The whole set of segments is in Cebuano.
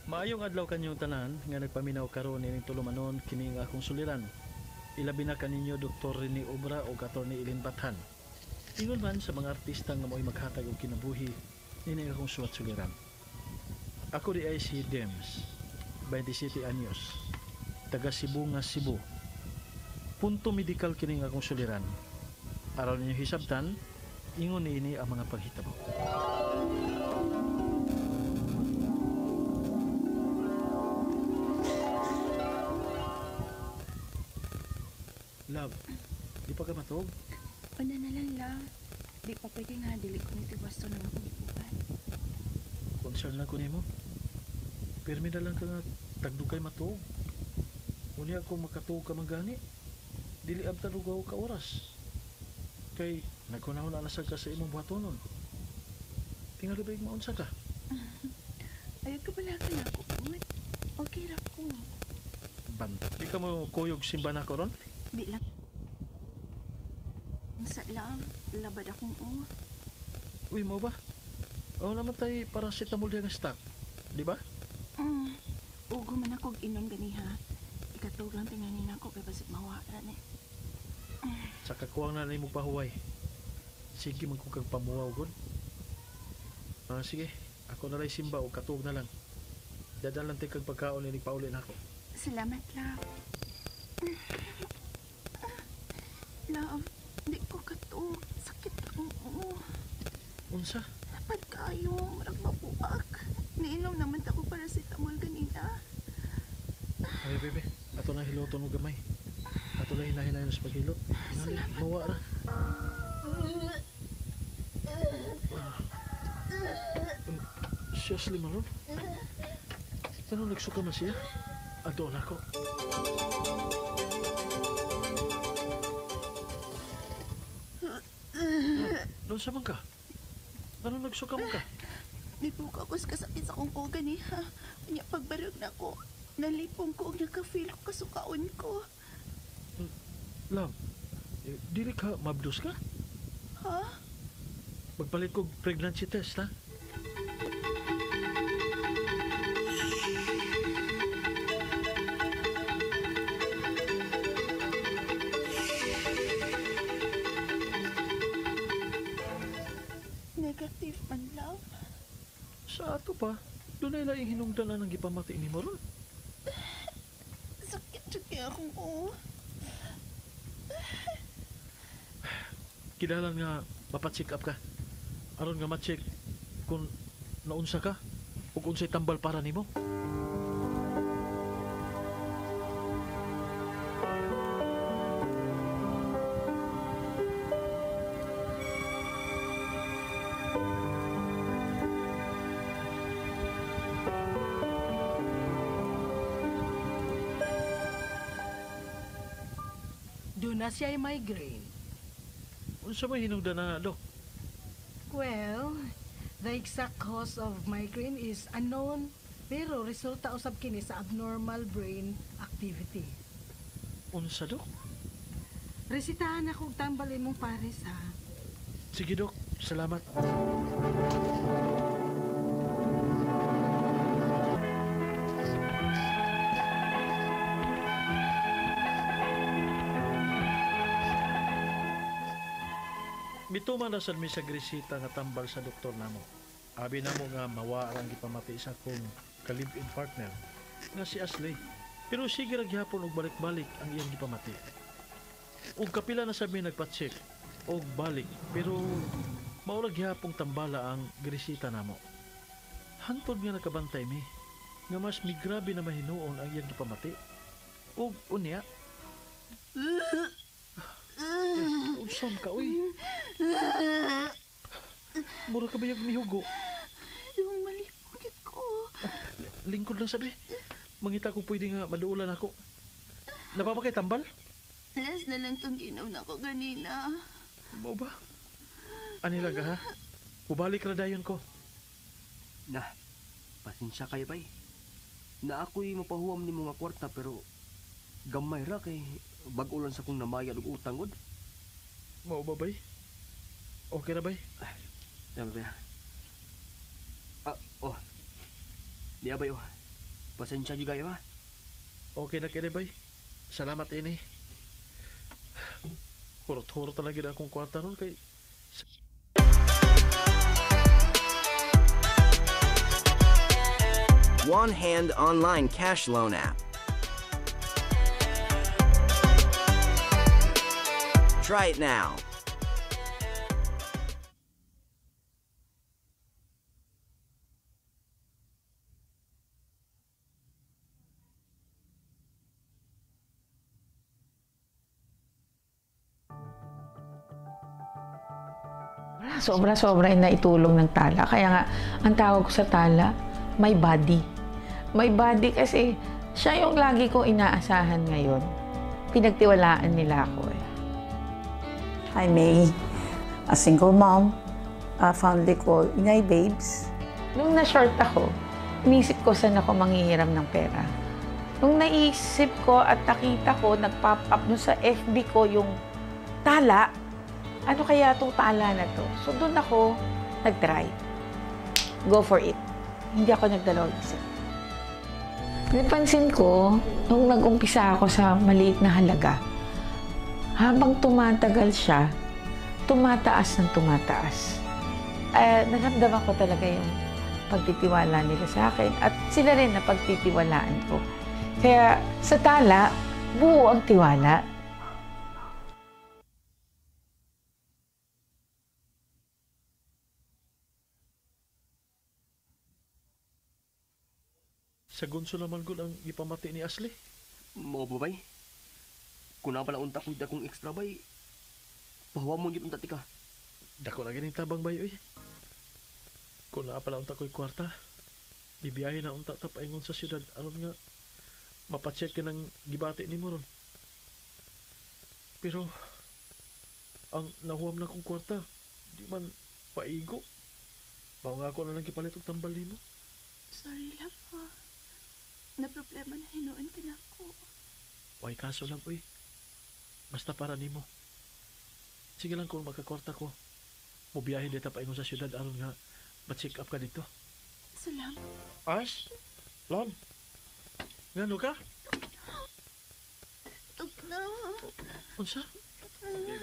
Maayong adlaw kanyong tanan nga nagpaminaw karon ining tulumanon kini nga akong suliran. Ilabi na kaninyo Dr. Rene Obra o Attorney Eileen Bathan. Ingon man sa mga artista nga mo'y maghatag og kinabuhi nining akong suwat suliran. Ako di ay si Dems, 27 anyos, taga Cebu nga Cebu. Punto medikal kining akong suliran. Aron ninyo hisabtan, ingon niini ang mga paghitabo. Love, di pa ka matog? Una na lang, love. Di pa pwede nga, dili ko nitiwasto ng akong ipuhan. Concern lang ko nimo. Pirmi na lang ka nga tagdugay matuog. Unya kung makatuog ka man gani, dili abtan og ka oras. Kay nagkunahon na sa ka sa imong buhatonon. Tingali ba maunsa ka? Ayaw ka pala ka na ako, Put. Okay ra ko. Banta. Di ka mo kuyog simba na ko ron? Di lang. Sa lang, labad akong o. Uy, mo ba? Oo naman tayo paracetamol diya nga stock. Di ba? Ugo man ako inom ganiha. Ikatog lang tinganin ako kay basig mawara ni. Saka kuwang na nimo pahuway. Sige man kung kag pamuwaw gud. Sige, ako na lay simba o katuog na lang. Dadalan tay kag pagkaon ni pauli nako. Salamat, love. Love, di ko katuog. Sakit ang oo. Unsa? Lapad kayo, marag mabuak. Niinom naman ako paracetamol ganina. Ay, bebe, ato na hiloton mo gamay. Ato na hinahinayon sa paghilot. Salamat. Mawa ra. Siya sli maron. Tanong nagsuka man siya? Ato na ko. Doon sa man ka? Anong nagsuka man ka? Nibuka ko sa kasakit sa akong ogan eh, ha? Unya, pagbarag na ko, nalipong ko og naka-feel ko kasukaon ko. Love, dili ka mabdos ka? Ha? Magpalit ko pregnancy test, ha? Negative man, love. Sa ato pa, doon ay laing hinungdan na ng gipamati ni mo ron. Sakit siya kaya akong oo. Kinahanglan nga mapacheck up ka. Aron nga ma-check kung naunsa ka o kung unsay tambal para nimo. Doon na siya ay migraine. Unsa may hinungdan na, Dok? Well, the exact cause of migraine is unknown, pero resulta usab kini sa abnormal brain activity. Unsa, Dok? Resitahan ako og tambal imong pares, ha? Sige, Dok. Salamat. Mituman na sad mi sa gresita nga tambal sa doktor namo. Abi namo nga mawa ang gipamati sa akong ka-live-in partner nga si Ashley. Pero sige ra gihapon og balik-balik ang iyang gipamati. Og kapila na sad mi nagpa-check og balik, pero mao ra gihapong tambala ang gresita namo. Hangtod nga nakabantay mi nga mas migrabe na mahinuon ang iyang gipamati. Og unya, unsa ka, uy? Mura ka ba yung mihugo? Yung malipugit ko. Lingkod lang sabi. Mangita ko pwede nga maduulan ako. Napapakay tambal? Last na lang tong ginaw na ko ganina. Mao ba? Anila ka, ha? Ubalik ra dayon ko. Na, pasensya kayo, bay. Na ako'y mapahuwam ni mga kwarta pero gamay ra kay bag-o lang sa kong namayad og utang gud. Mao ba, bay? Okay ra, bay? Tama ba? Oh. Di abay, oh. Pasensya gyud kayo ha. Okay na kini bay. Salamat ini. Hurot-hurot na lang akong kwarta ron kay One Hand Online Cash Loan app. Try it now. Sobra-sobra yung naitulong ng Tala. Kaya nga, ang tawag ko sa Tala, my body. My body kasi siya yung lagi kong inaasahan ngayon. Pinagtiwalaan nila ako eh. I'm a single mom, fondly called Inay Babes. Nung na-short ako, inisip ko saan ako manghihiram ng pera. Nung naisip ko at nakita ko, nag-pop up nun sa FB ko yung Tala, ano kaya itong Tala na to? So doon ako nag-try. Go for it. Hindi ako nagdalawang isip. Napansin ko, nung nag-umpisa ako sa maliit na halaga, habang tumatagal siya, tumataas ng tumataas. Naramdaman ko talaga yung pagtitiwala nila sa akin at sila rin na pagtitiwalaan ko. Kaya sa Tala, buo ang tiwala. Sa gunso naman gud ang gipamati ni Ashley. Mao ba bay? Kung naa pala unta ko'y dakong extra bay, pahuwam mo gyud unta tika. Dako na gining tabang bay oy. Kung naa pala unta ko'y kwarta, bibiyahe na unta ta paingon sa syudad aron nga mapacheck ka ng gibati nimo ron. Pero ang nahuwam na kong kwarta, di man paigo. Mao nga ako na lang gipalit og tambal nimo. Sorry lang ha. Na problema na hinuon ka na ako. Way kaso lang, uy. Basta para nimo. Sige lang kung makakwarta ko. Mubiyahe dito paingon sa syudad aron nga ma-check up ka dito. Salamat. Ash? Lon? Ngano ka? Tug na. Unsa?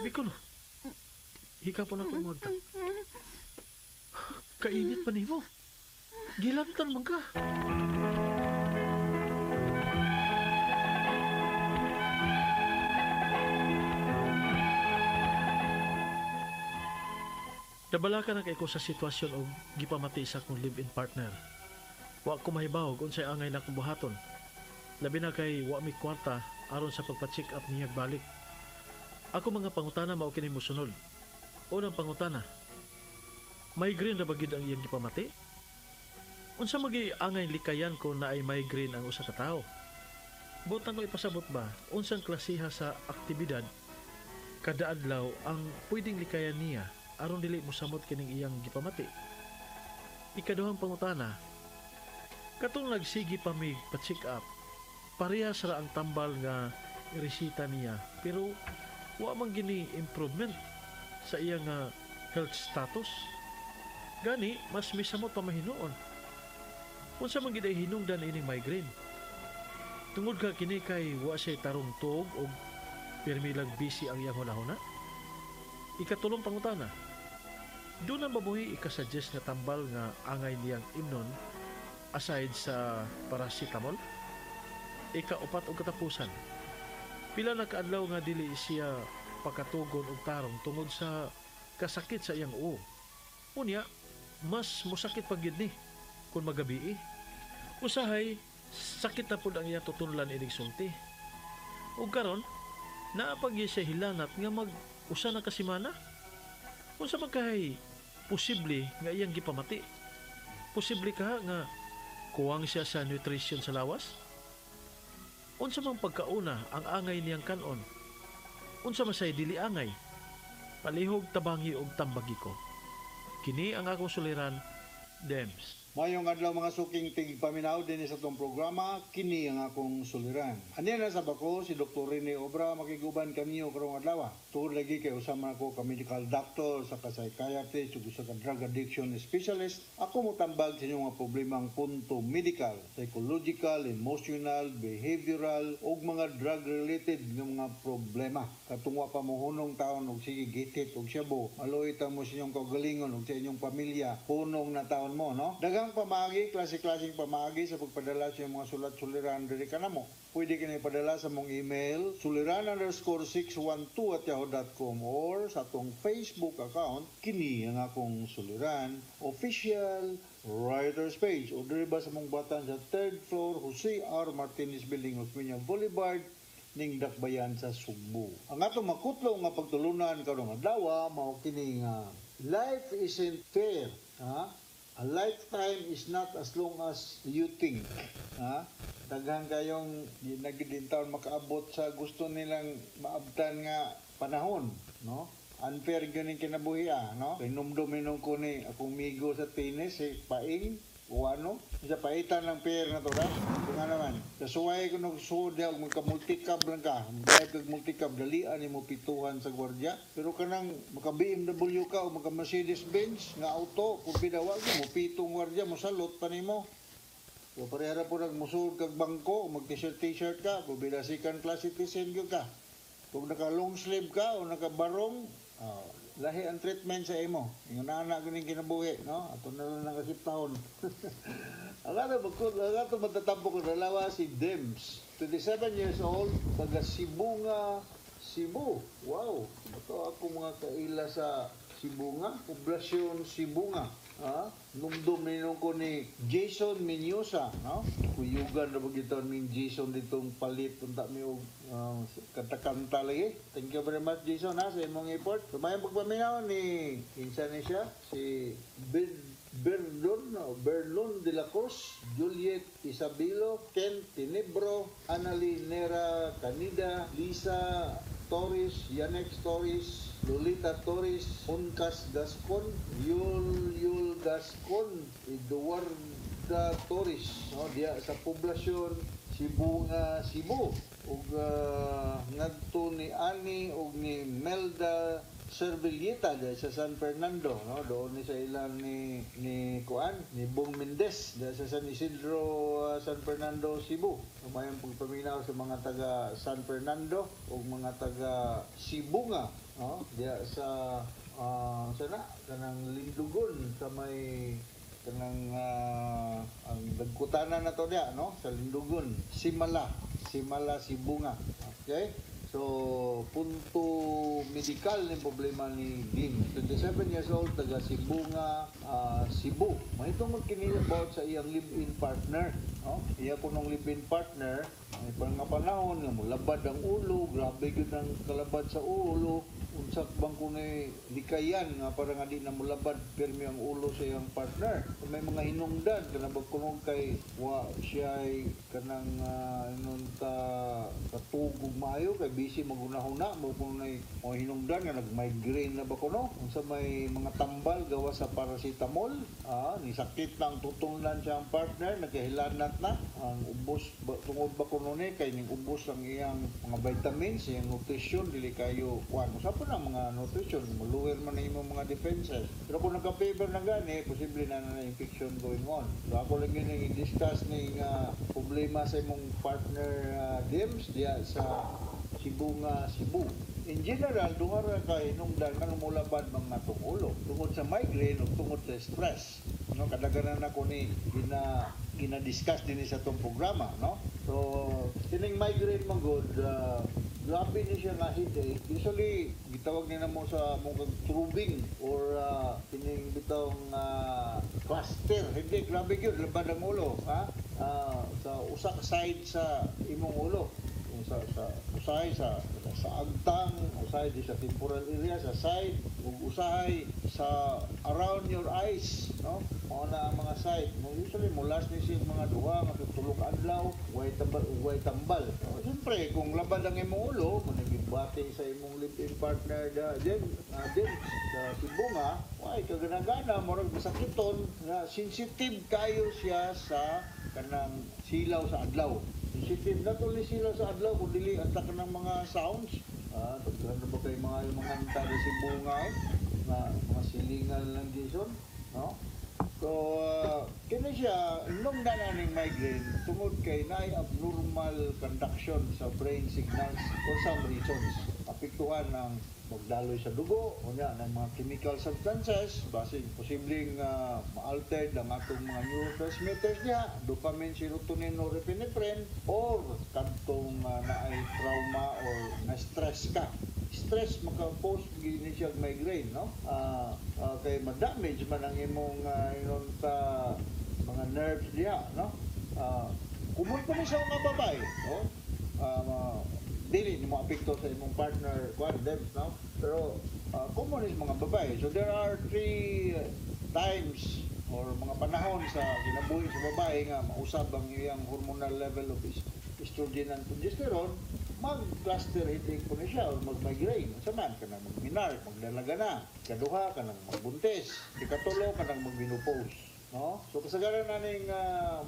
Biko no. Hika po na akong magta. Kainit pa nimo. Gilantan man ka. Nabala ka na kay ko sa sitwasyon og gipamati sa akong live-in partner. Wa ko mahibaw kung unsay angay na akong buhaton. Labi na kay wa mi kwarta aron sa pagpa-check up niya balik. Ako mga pangutana mao kini mosunod. Unang pangutana, migraine ra ba gid ang iyang gipamati? Unsa magi angay likayan ko na ay migraine ang usa ka tawo? Butang ko ipasabot ba unsang klasiha sa aktibidad kada adlaw ang pwedeng likayan niya aron dili mosamot kining iyang gipamati? Ikaduhang pangutana, katong nagsigi pa mig pa-check up, parehas ra ang tambal nga resita niya pero wa man gini improvement sa iyang health status. Gani mas misamot pa mahinuon. Unsa man gid ay hinungdan ining migraine? Tungod ka kini kay wa siya tarong tuog og pirmi lang busy ang iyang hunahuna. Ikatulong pangutana, doon ang babuhi ikasuggest nga tambal nga angay niyang imnon aside sa paracetamol? Ikaupat og katapusan, pila na kaadlaw nga dili siya pakatugon og tarong tungod sa kasakit sa iyang uo. Unya, mas mosakit pa gyud ni kung magabii. Usahay, sakit na pud ang iyang tutunlan inig sulti. Ug karon, naa pa gyud siya hilanat nga mag usa na ka semana. Unsa man kay posible nga iyang gipamati? Posible ka nga kuwang siya sa nutrition sa lawas? Unsa man pagkauna ang angay niyang kanon? Unsa man say dili angay? Palihog tabangi og tambagi ko. Kini ang akong suliran, Dems. Mayong adlaw, mga suking tigpaminaw din sa atong programa, kini ang akong suliran. Aniya na sa bako si Dr. Rene Obra, makiguban kaniyo karong adlaw. Tuod lagi kay usa man ako ka medical doctor, sa ka psychiatrist ug usa ka drug addiction specialist. Ako motambag sa inyong mga problemang punto medical, psychological, emotional, behavioral ug mga drug related nga mga problema. Katong wa pa mohunong taon og sige gitit og shabu, maluoy ta mo sa inyong kaugalingon ug sa inyong pamilya, hunong na taon mo, no? Daghang pamaagi, klase-klaseng pamaagi sa pagpadala sa inyong mga sulat suliran diri kanamo. Pwede kini padala sa mong email suliran_612@yahoo.com or sa atong Facebook account, kini ang akong suliran official writers page, o diri ba sa mong batan sa third floor, Jose R. Martinez Building, Osmeña Boulevard, ning Dakbayan sa Sugbo. Ang atong makutlo nga pagtulunan karong adlaw mao kini nga life isn't fair. Ha? A lifetime is not as long as you think. Ha? Daghan kayong di na gid taon makaabot sa gusto nilang maabtan nga panahon, no? Unfair ganing kinabuhi ah, no? Kay numdum ko ni akong migo sa tennis, si Paing, o ano, sa paitan ng pair na to, ra? Kung nga naman, sa suway ko nagsuod diha, og magka-multicab lang ka, mag-drive kag multicab, dalian nimo pituhan sa gwardiya. Pero kanang maka BMW ka o maka Mercedes-Benz nga auto, kung bidawa mo pitong gwardiya, mo salot pa nimo. So parehara po nagmusuod kag bangko, mag t-shirt t-shirt ka, kung bida second class citizen gyud ka. Kung naka long sleeve ka o naka barong, lahi ang treatment sa imo. Ingon na ganing kinabuhi, no? Ato na lang nakasiptahon. Ang ato magkut, ang ato matatampo ko dalawa si Dims, 27 years old, taga Sibonga, Cebu. Wow, ito ako mga kaila sa Sibonga, Poblasyon Sibonga. Ha? Numdum ninong ko ni Jason Menyosa, no? Kuyugan na ba ning Jason ditong palit unta mi og kanta-kanta lagi. Thank you very much, Jason, ha, sa imong effort. So may pagpaminaw ni kinsa ni siya, si Berdon, no? Berlon de la Cruz, Juliet Isabelo, Ken Tinebro, Annalie Nera Canida, Lisa Torres, Yanex Torres, Lolita Torres, Uncas Gascon, Yul Yul Gascon, Eduarda Torres, no, diya sa poblasyon Sibonga, Cebu. Ug ngadto ni Ani ug ni Melda Servilleta diya sa San Fernando, no, doon ni sa ilang ni kuan ni Bong Mendez diya sa San Isidro, San Fernando, Cebu. Umayong pagpaminaw sa mga taga San Fernando ug mga taga Sibonga, no, diya sa sana kanang Lindugon sa may kanang ang dagkutanan na to diya, no, sa Lindugon, Simala, Simala, Sibonga. Okay? So, punto medikal ni problema ni Dean. 27 years old, taga Sibonga, Cebu. Mahitungod kini about sa iyang live-in partner. No? Iya kunong live-in partner, may nga panahon nga mulabad ang ulo, grabe gyud ang kalabad sa ulo. Unsa bang kunoy likayan nga para nga di na mulabad pirmi ang ulo sa iyang partner. Kung may mga hinungdan kanang kuno kay wa siya ay kanang inon ta katugog maayo kay busy magunahuna mo kuno nay mga hinungdan nga nag-migraine na ba kuno, unsa may mga tambal gawa sa paracetamol, ni sakit na ang tutunglan siyang partner, nagkahilanat na ang ubos ba, tungod ba kuno ni kay ning ubos ang iyang mga vitamins, iyang nutrition, dili kayo kuan, usa pa na mga nutrition, muluwer man na imong mga defenses. Pero kung nagka-fever na gani, posible na na infection going on. So ako lang yun ang i-discuss ning problema sa imong partner, Dims, diya sa Sibonga, Cebu. In general, duha ra ka hinungdan nga mulabad mga atong ulo. Tungod sa migraine o tungod sa stress. No, kadaghanan ako ni gina-discuss din sa atong programa, no? So, kining migraine man gud, grabe ni siya nga headache. Usually, gitawag ni namo sa mong throbbing or kining bitong cluster. Hindi, grabe gyud labad ang ulo, ha? Sa usa ka side sa imong ulo, sa usahay sa agtang, usahay di sa temporal area sa side, ug usahay sa around your eyes, no, mao na ang mga side mo. Usually mo last ni siya mga 2 nga 3 ka adlaw, way tambal, way tambal. So, siyempre kung labad ang imong ulo mo. Bati sa imong live-in partner da Jen, Jen sa Cebu nga way kaganagana, murag masakiton nga sensitive kayo siya sa kanang silaw sa adlaw. Sensitive not only silaw sa adlaw kun dili anta kanang mga sounds. Daghan na ba kay mga yung mga anta sa Cebu nga eh, nga mga silingan lang, Jason, no? So, kini siya, inom na na ning migraine tungod kay naay abnormal conduction sa brain signals for some reasons. Apektuhan ang magdaloy sa dugo, unya ng mga chemical substances, basin posibleng ma-altered ang atong mga neurotransmitters niya, dopamine, serotonin, norepinephrine, or kadtong naay trauma or na-stress ka. Stress maka-cause gini siya migraine, no? Kay ma-damage man ang imong inon sa mga nerves diha, no? Common pa ni sa mga babae, no? Dili ni mo apekto sa imong partner kuan dem, no? Pero common is mga babae. So there are three times or mga panahon sa kinabuhi sa babae nga mausab ang iyang hormonal level of estrogen and progesterone, mag-cluster headache po ni siya or mag-migraine. Unsa man, kanang mag-menarche, magdalaga na. Kaduha, kanang magbuntis. Ikatulo, kanang mag-menopause. No? So kasagaran na ning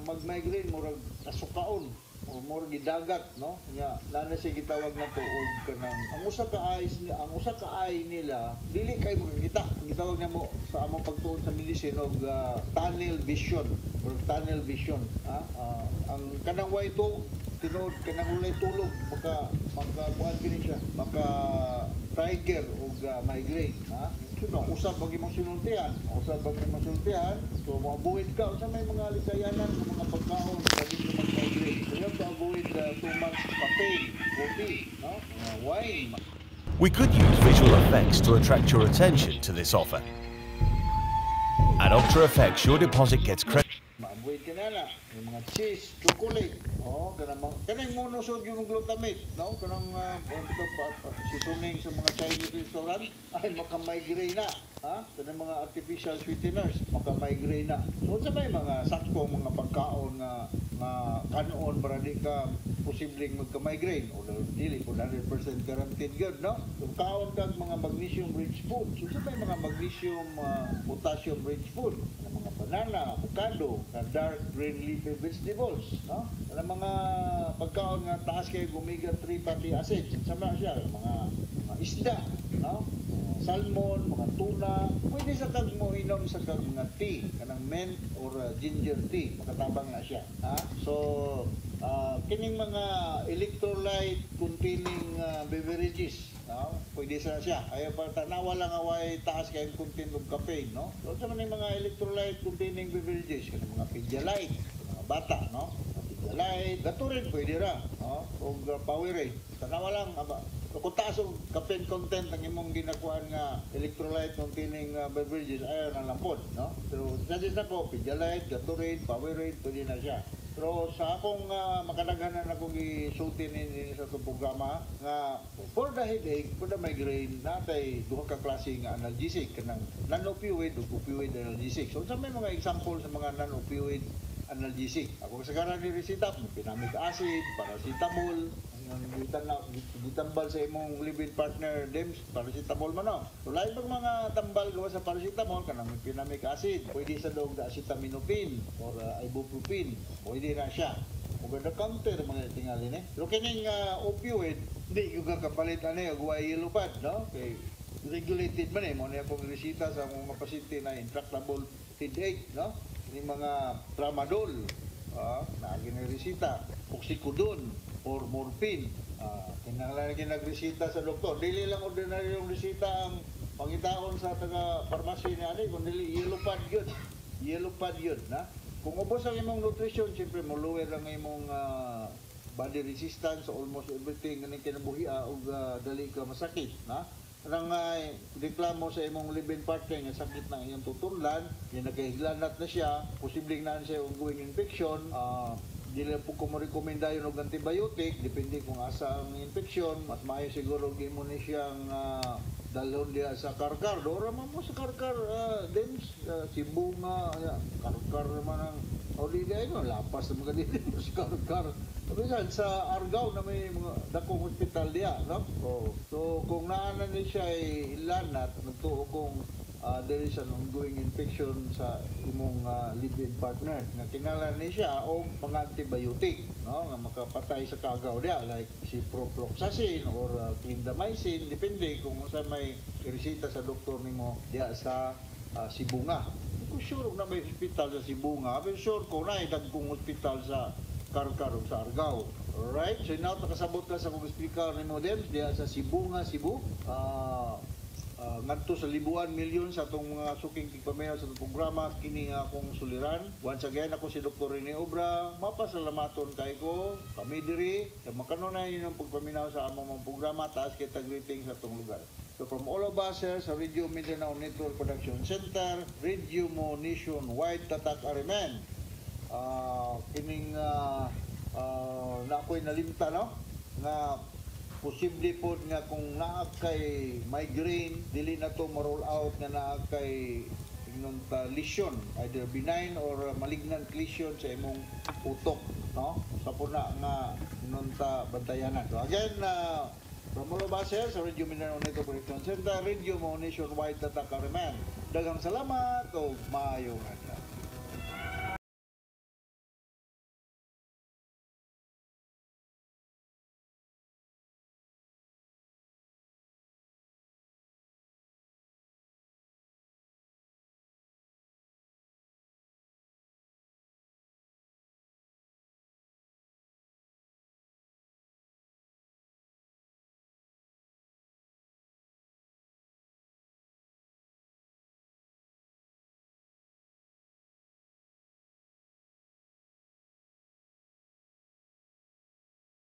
mag-migraine, murag kasukaon o murag gidagat, no? Nya na siya gitawag na to og kanang ang usa ka eyes ni ang usa ka eye nila dili kay makakita. Ang gitawag namo sa among pagtuon sa medicine og tunnel vision or tunnel vision, ha? Ang kanang way to tinuod, kanang walay tulog, maka maka kuan kini siya, maka trigger og migraine, ha? So no, usab ang imong sinultihan, usab ang imong sinultihan, so mo-avoid ka unsa may mga likayanan ng mga pagkaon sa di ka mag-migraine. So you have to avoid too much caffeine, coffee, no? Mga wine. We could use visual effects to attract your attention to this offer. At Optra FX, your deposit gets credit. Ma-avoid ka na na. Yung mga cheese, chocolate, oh, kanang kanang monosodium glutamate, no? Kanang ito pa, seasoning sa mga Chinese restaurant, ay maka-migraine na. Ha? Kanang mga artificial sweeteners, maka-migraine na. So unsa may mga sakto mga pagkaon nga nga kanon para di ka posibleng magka-migraine o dili po 100% guaranteed gyud, no? So kaon kag mga magnesium rich food. So unsa may mga magnesium, potassium rich food? Kanang mga banana, avocado, na dark green leafy vegetables, no? Kanang mga pagkaon nga taas kay omega 3 fatty acids. Sama siya mga isda, no? Mga salmon, mga tuna, pwede sa kag mo inom sa kag mga tea, kanang mint or ginger tea, makatabang na siya, ha? So, kining mga electrolyte containing beverages, no? Pwede sa siya. Ayaw pa tanawa lang nga way taas kay content of caffeine, no? So, sa man yung mga electrolyte containing beverages, kanang mga Pedialyte, mga bata, no? Pedialyte, Gatorade pwede ra, no? Og Powerade. Tanawa lang aba. So, kung taas og caffeine content ang imong ginakuan nga electrolyte containing beverages, ayaw na lang pod, no? Pero suggest na ko, Pedialyte, Gatorade, Powerade, pwede na siya. Pero sa akong makadaghanan akong gisulti ni sa itong programa nga for the headache, for the migraine, natay duha ka klase nga analgesic, kanang non-opioid ug opioid analgesic. So unsa may mga example sa mga non-opioid analgesic? Ako kasagaran ni resita, mefenamic acid, paracetamol, ang gitan na gitambal sa imong live-in partner Dems, paracetamol man, no? So lain pag mga tambal gawa sa paracetamol, kanang mefenamic acid, pwede sa dog acetaminophen or ibuprofen, pwede na siya. Over the counter mga tingali ni. Pero kining opioid, di ko kapalit ani og way yellow pad, no? Kay regulated man eh, mo na akong resita sa mga pasyente na intractable headache, no? Ini mga tramadol, naagi na resita, oxycodone or morphine. Kinahanglan lagi nagresita sa doktor. Dili lang ordinaryong resita ang pangitaon sa taga pharmacy ni ani, kun dili yellow pad yun. Yellow pad yun, na. Kung ubos ang imong nutrition, siyempre mo lower ang imong body resistance, almost everything kaning kinabuhi ug dali ka masakit, na. Kanang reklamo sa imong live-in partner nga sakit ng iyong tutunlan, yung nagkahiglanat na siya, posibleng naan siya ongoing infection, dili po ko mo rekomenda yun og antibiotic, depende kung asa ang infection, mas maayo siguro gi mo ni siyang Dalhon diha sa Carcar. Dora man mo sa Carcar, Dems, Cebu nga, Carcar naman ang holiday no, lapas naman ka dito sa Carcar. Bisan sa Argao na may mga dakong hospital diha, no? Oh. So kung naa na ni siya ay ilanat, nagtuo kong there is an ongoing infection sa imong live-in partner nga kinahanglan ni siya og mga antibiotic, no, nga makapatay sa kagaw diha, like ciprofloxacin or clindamycin, depende kung unsa may reseta sa doktor nimo diha sa Sibonga. Hindi ko sure kung na may hospital sa Sibonga, pero sure ko na dagkong hospital sa Carcar ug sa Argao. Alright? So now nakasabot ka sa kong speaker nimo, Dems, diha sa Sibonga, Cebu. Ngadto sa libuan milyon sa atong mga suking tigpaminaw sa atong programa kini nga akong suliran. Once again, ako si Dr. Rene Obra. Mapasalamaton kay ko kami diri sa makanunay ninyong pagpaminaw sa among mga programa. Taas kita greeting sa atong lugar. So from all of us here sa Radio Mindanao Network Production Center, Radio Mo Nationwide, Tatak Arimen. Kining na ako'y nalimta, no, nga posible pod nga kung naa kay migraine, dili na to ma-roll out nga naa kay ingnon ta lesion, either benign or malignant lesion sa imong utok, no, sa puna nga ingnon ta bantayanan. So again, from all of us here sa Radio Mindanao Network Production Center, Radio Mo Nationwide, Tatak Arimen, daghang salamat ug maayong adlaw.